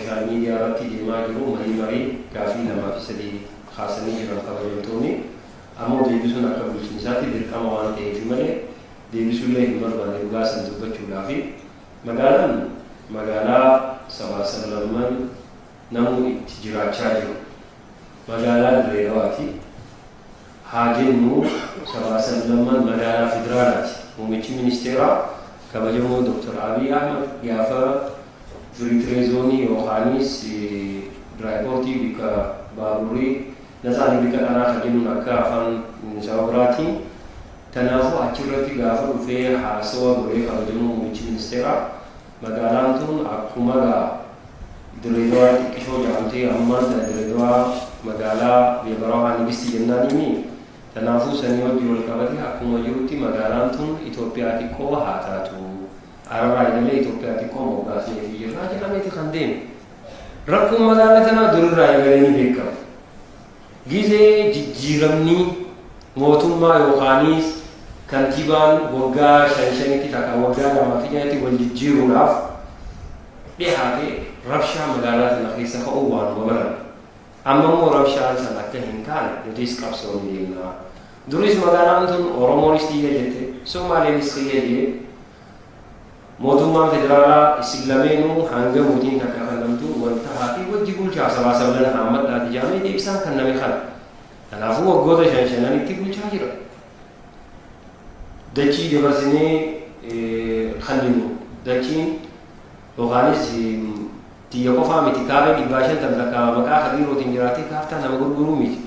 Social media irratti deemaa jiru marii marii gaafii lamaa fi sadii kaasanii jiran kabajamtoonni. Ammoo deebisuun akka bulchiinsaatti dirqama waan ta'eef malee deebisuullee hin barbaanne dhugaa san dubbachuudhaafi. Magaalaan magaalaa sabaa sablamman namuu itti jiraachaa jiru. Magaalaa Dirree Dawaati. Haa jennu sabaa sablamman magaalaa federaalaati. Muummichi ministeeraa kabajamoo Dr. Abiy Ahmad gaafa free trade zone yookaanis dry portii bikka baaburri natsaan bikka kanaa kan jennuun akka afaan saba biraatiin. Kanaafuu achirratti gaafa dhufee haasawa godhee kabajamoo muummichi ministeeraa, magaalaan tun akkuma gaa Dirree Dawaa xiqqishoo jedhamtee ammaan tana Dirree Dawaa magaalaa Beebarawaa Nigisti jennaanimi. Kanaafuu sanii wajji wal qabate akkuma jirutti magaalaan tun Itoophiyaa xiqqoo haa taatu. Ararraa eegalee Itoophiyaa xiqqoo moggaasneefii jirraa jedhameeti kan deeme. Rakkoon magaalaa tanaa durirraa eegalee ni beekama. Gizee jijjiiramni mootummaa yookaanis kantiibaan waggaa shan shanitti takka waggaa lamaa fi shanitti wal jijjiiruudhaaf dhihaate rabshaa magaalaa tana keessa ka'uu waanuma barame. Amma immoo rabshaan san akka hin taane nutis qabsoon deemna. Duris magaalaan tun Oromoonis tiyya jette, Somaaleenis kiyya jee, mootummaan federaalaa isin lameenuu hanga mootiin takka kennamtu wal tahaa fi wajji bulchaa sabaa sablan haammadhaati jedhamee deebisaan kenname kana. Kanaafuu waggoota shan shananitti bulchaa jira. Dachii dabarsinee kenninu dachiin yookaanis tiyya qofaa miti, kaaree 550 takka maqaa kabiirootiin jiraatee kaartaa nama gurguruu miti.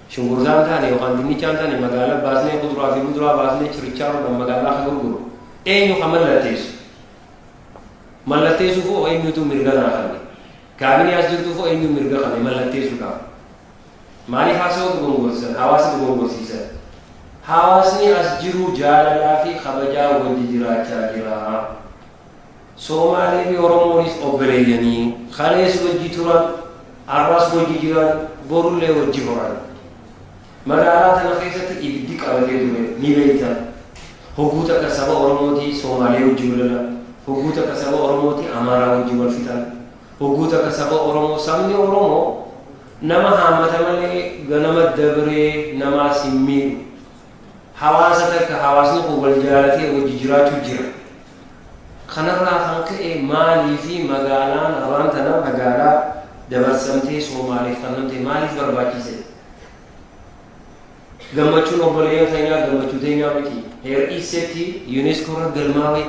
Shunkurtaan taane yookaan dinnichaan taane magaalaa baasnee kuduraa fi muduraa baasnee chirichaaroodhaan magaalaa kan gurguru eenyu kan mallatteessu? Mallatteessuuf hoo eenyutu mirga naa kenne? Kaabinee as jirtuuf hoo eenyu mirga kenne mallatteessuudhaaf? Maaliif haasawaa dogongorsiisan? Hawaasa dogongorsiisan. Hawaasni as jiru jaalalaa fi kabajaa wajji jiraachaa jira. Soomaalee fi Oromoonis obboleeyyanii kalees wajji turan, har'as wajji jiran, borullee wajji horan. Magaalaa tana keessatti ibiddi qabatee ture ni beektan. Hogguu takka saba Oromootii Soomaalee wajji wal lola. Hogguu takka saba Oromootii Amaaraa wajji wal fixan. Hogguu takka saba Oromoo, sabni Oromoo nama haammata malee ganama dabree namaas hin miidhu. Hawaasa takka hawaasni kun wal jaalatee wajji jiraachuu jira. Kanarraa kan ka'e maaliifi magaalaan har'aan tana magaalaa dabarsamtee Soomaaleef kennamte maaliif barbaachise? Gammachuun obboleeyyan keenyaa gammachuu teenyaa miti. Heera Iiseetti UNESCO irra galmaa'e.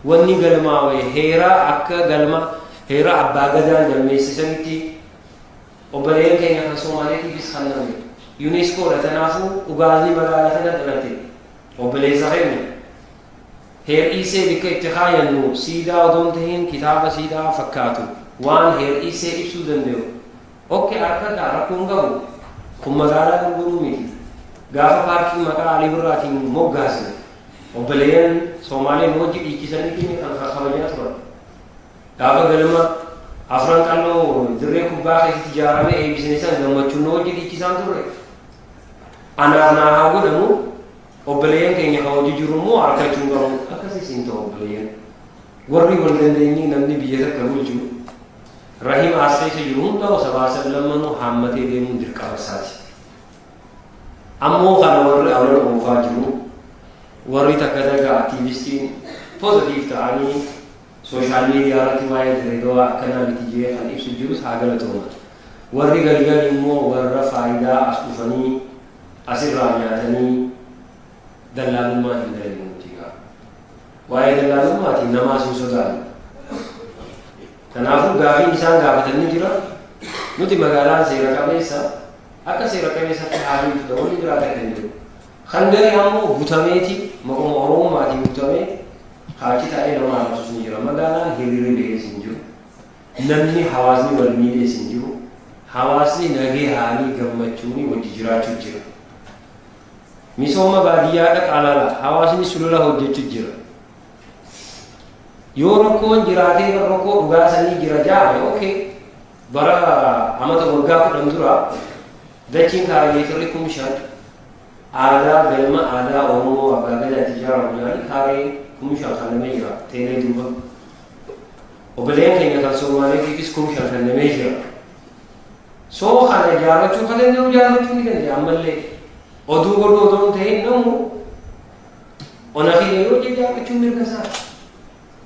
Wanni galmaa'e heera akka galma heera abbaa gadaan galmeessisanitti obboleeyyan keenya kan Soomaaleetiifis kenname. UNESCO dha, kanaafuu dhugaasni magaalaa kana dhalate obboleessa keenya. Heer Iisee bikka itti kaayannu siidaa odoo hin tahin kitaaba siidaa fakkaatu waan Heer Iisee ibsuu dandayu. Ok arkadhaa rakkoo hin qabu. Kun magaalaa gurguruu miti. Gaafa paarkii maqaa Alii Birraatiin moggaasne obboleeyyan Soomaalee nu wajji dhiichisaniitiin kan kabajaa turan. Gaafa galma Afran Qalloo dirree kubbaa keessatti ijaarame eebbisne san gammachuun nu wajji dhiichisaan turre. Anaaf naa haa godhamu. Obboleeyyan keenya kan hojii jiru immoo arkachuu hin qabu. Akkasiis hin ta'u obboleeyyan. Warri wal dandeenyee namni biyya takka bulchu rahima as keessa jiru hunda sabaa sablammanuu haammatee deemuun dirqama isaati. Ammoo kana warri awlal oofaa jiru, warri takka takka aktiivistiin positive ta'anii social media irratti waa'ee Dirree Dawaa akkanaa miti jee kan ibsu jirus haa galatooman. Warri galgal immoo warra faayidaa as dhufanii asirraa nyaatanii dallaalummaa hin dalagnu nuti gaa. Waa'ee dallaalummaatiin namaas hin sodaannu. Kanaafuu gaafiin isaan gaafatan ni jira. Nuti magaalaan seera qabeessa akka seera qabeessatti haa bultu wanni biraa takka hin jiru. Kan garii ammoo butameeti maquma Oromummaatiin butamee haachi taa'ee nama arrabsus ni jira. Magaalaan hiriirri beeles hin jiru. Namni hawaasni wal miidhees hin jiru. Hawaasni nageehaanii gammachuuni wajji jiraachuu jira. Misooma baadiyyaa dhaqaa laala. Hawaasni sulula hojjechuu jira. Yoo rakkoon jiraatee bar rakkoo dhugaa sanii jira jaame, okay. Bara amata waggaa 10 dura dachiin kaaree meetirri 5,000 aadaa galma aadaa Oromoo abbaa gadaatti ijaaramu jedhanii kaaree 5,000 kennamee jira teelee duuba. Obboleen keenya kan Somaaleetiifis 5,000 kennamee jira. Soo kana ijaarrachuu kan danda'u ijaarrachuu ni danda'a ammallee. Oduu godhuu odoo hin ta'in namu ona kiyya yoo jedhe ijaarrachuu mirga isaati.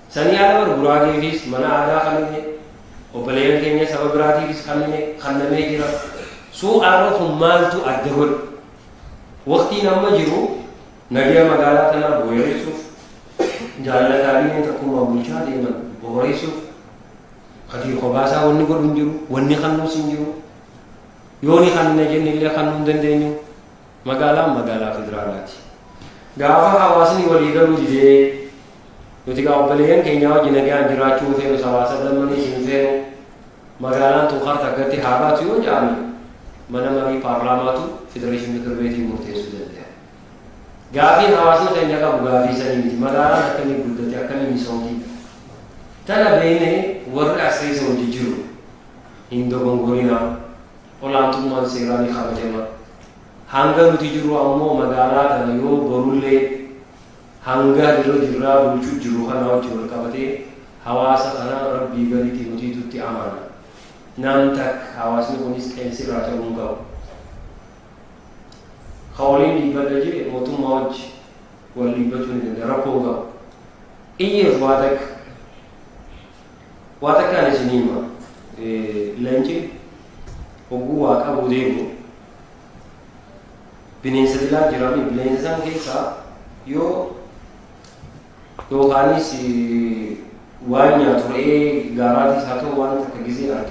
Sanii ala bar Guraageefis mana aadaa kannine, obboleeyyan keenya saba biraatiifis kannine kannamee jira. Soo arra kun maaltu adda godhe? Waqtiin amma jiru nagaya magaalaa tanaa booyareessuuf, jaalala kaabineen tokkummaan bulchaa deeman booreessuuf, Kadiir kophaasaa wanni godhu hin jiru, wanni kannuus hin jiru. Yoo ni kanna jenne illee kannuu hin dandeenyu. Magaalaan magaalaa federaalaati. Gaafa hawaasni walii galuu didee nuti gaa obboleeyyan keenyaa wajjin nagaan jiraachuu hin feenu, sabaa sablammaniis hin feenu. Magaalaan tun harka akkatti haa baatu yoo jedhame mana marii paarlaamaatu federeeshinii mikir beetiin murteessuu danda'a. Gaafiin hawaasni keenya qabu gaafii sanii miti. Magaalaan akkamii guddate, akkamii misoomti. Tana beeknee warri as keessa hojii jiru hin dogongorinaa. Olaantummaan seeraa ni kabajama. Hanga nuti jirru ammoo magaalaa tana yoo borullee hanga irra jirraa bulchuu jiru kana wajjin wal qabatee hawaasa kana rabbii gaditti nutiitutti amana. Nam takka hawaasni kunis qeensi irraa ta'uu hin qabu. Ka waliin dhiibbadha jee mootummaa wajji wal dhiibbachuu ni danda'a, rakkoo hin qabu. Iyyeef waa takka. Waa takkaan isin hima. Leenci hogguu waa qabuu deemu bineensa dilaa jiraami, bineensa san keessaa yoo yookaanis waan nyaatu re'ee gaaraatis haa ta'u waan takka gizee arge.